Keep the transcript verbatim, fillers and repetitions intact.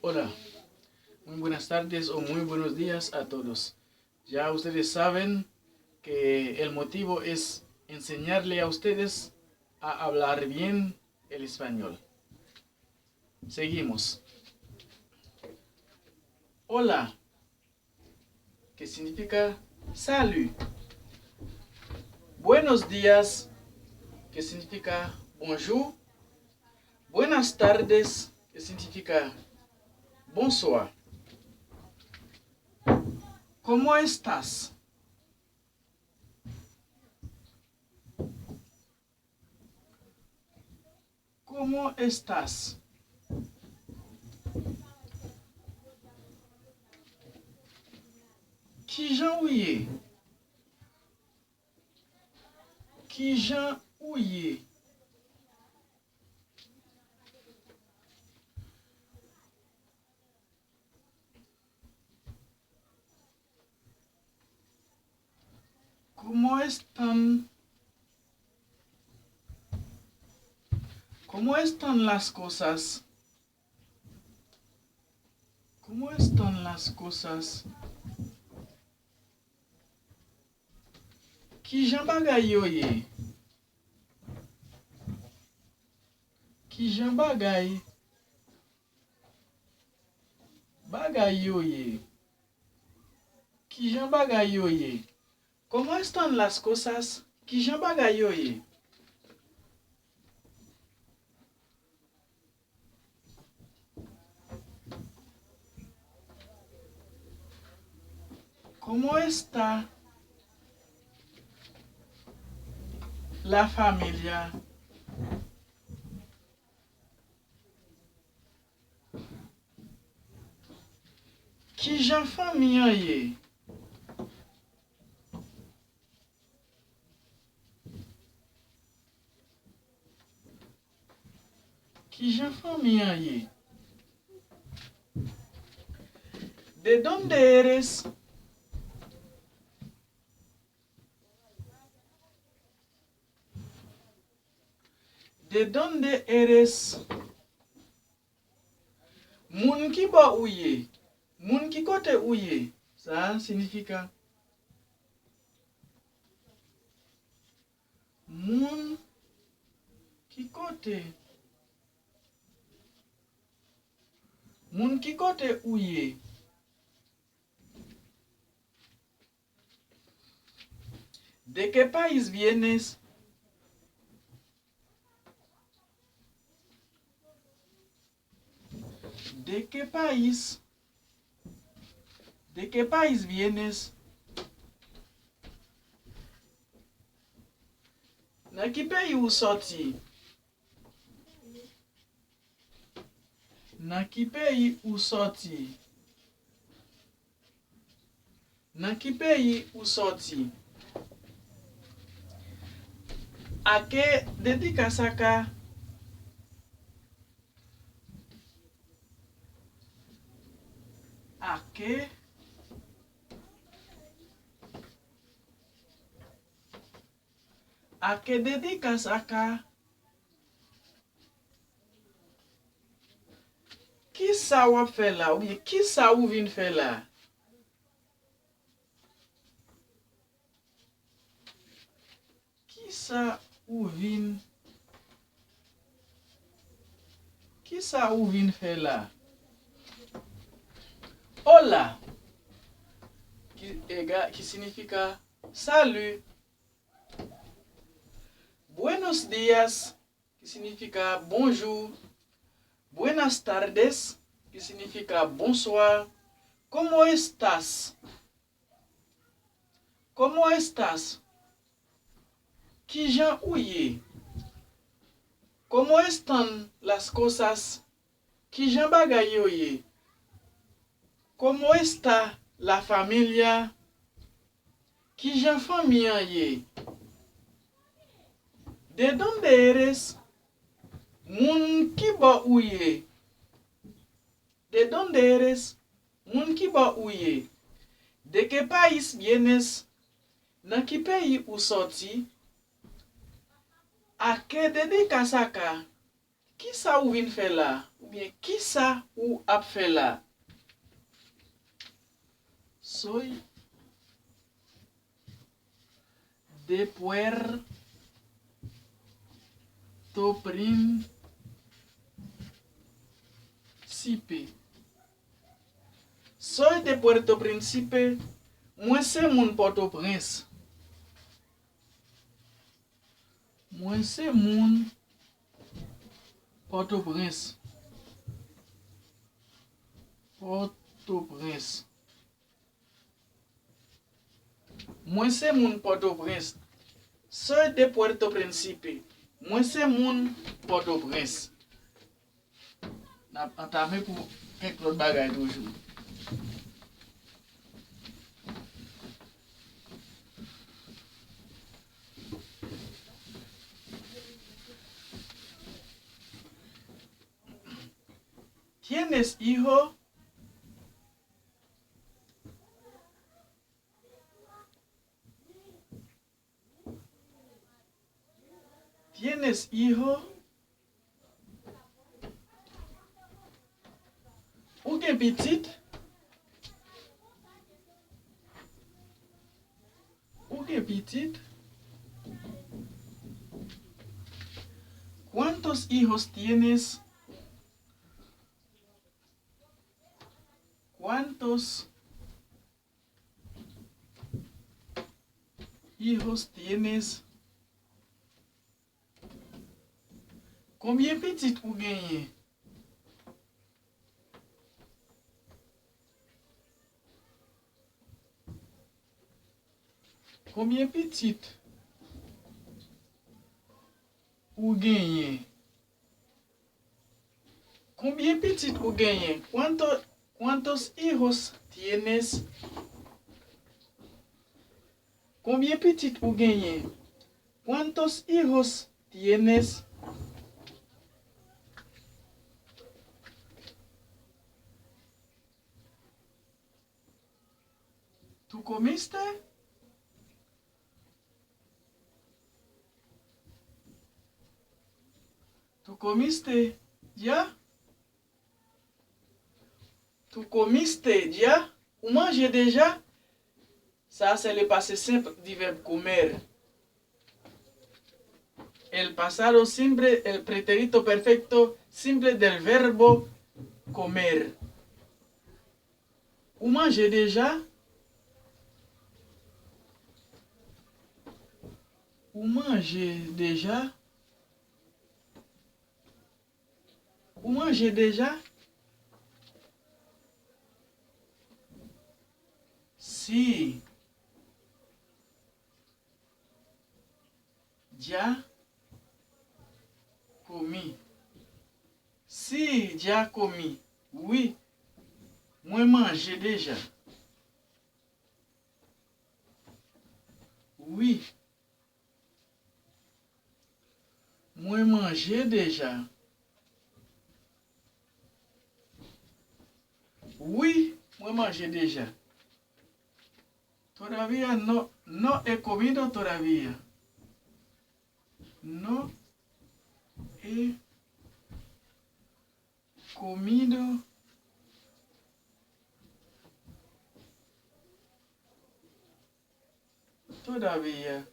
Hola, muy buenas tardes o muy buenos días a todos. Ya ustedes saben que el motivo es enseñarle a ustedes a hablar bien el español. Seguimos. Hola, que significa salut. Buenos días, que significa bonjour. Buenas tardes, que significa bonsoir. ¿Cómo estás? ¿Cómo estás? Kijan ou ye? Kijan ou ye? ¿Cómo están? ¿Cómo están las cosas? ¿Cómo están las cosas? Kijan bagay yo ye? Kijan bagay bagay yo ye? Kijan bagay yo ye? ¿Cómo están las cosas? Kijan bagay yo ye? ¿Cómo está la familia? Kijan fanmi an ye? Kijan fanmi an ye? ¿De dónde eres? ¿De dónde eres? Moun ki bò ou ye? Moun ki kote ou ye? Sa a siyifi moun ki kote. Moun ki kote ou ye? ¿De qué país vienes? ¿De qué país? ¿De qué país vienes? Nan ki peyi ou sòti? Nan ki peyi ou sòti? Nan ki peyi ou sòti? ¿A qué dedicas acá? ¿A qué? ¿A qué dedicas acá? Kisa w ap fè la? Oubyen kisa ou vin fè la? Kisa ou vin, kisa ou vin fè la? Hola, ki ega, ki siyifi salut. Buenos días, ki siyifi bonjou. Buenas tardes, ki siyifi bonswa. ¿Cómo estás? ¿Cómo estás? Kijan ou ye? ¿Cómo están las cosas? Kijan bagay yo ye? ¿Cómo está la familia? Kijan fanmi an ye? ¿De dónde eres? Moun ki bò ou ye? ¿De dónde eres? Moun ki bò ou ye? ¿De qué país vienes? Nan ki peyi ou sòti? ¿A qué dedicas acá? Kisa ou vin fè la? Oubyen kisa ou ap fè la? Soy de Puerto Príncipe. Soy de Puerto Príncipe. Mwen se moun Pòtoprens. Mwen se moun Pòtoprens. Pòtoprens. Mwen se moun Pòtoprens. Soy de Puerto Príncipe. Mwen se moun Pòtoprens. N ap antame pou kèk lòt bagay toujou. ¿Tienes hijo? ¿Tienes hijo? Ou gen pitit? Ou gen pitit? ¿Cuántos hijos tienes? ¿Cuántos hijos tienes? Konbyen pitit ou genyen? Konbyen pitit ou genyen? Konbyen pitit ou genyen? ¿Cuánto, cuántos hijos tienes? Konbyen pitit ou genyen? ¿Cuántos hijos tienes? ¿Tú comiste? ¿Tú comiste ya? ¿Tú comiste ya? Ou manje deja? Sa se le passé simple du verbe comer. El pasado simple, el pretérito perfecto simple del verbo comer. Ou manje deja? Ou manje deja? Ou manje deja? Sí. Ya comí. Sí, ya comí. Wi, mwen manje deja. Wi. Mwen manje deja. Wi, mwen manje deja. Todavía no, no he comido todavía. No he comido todavía.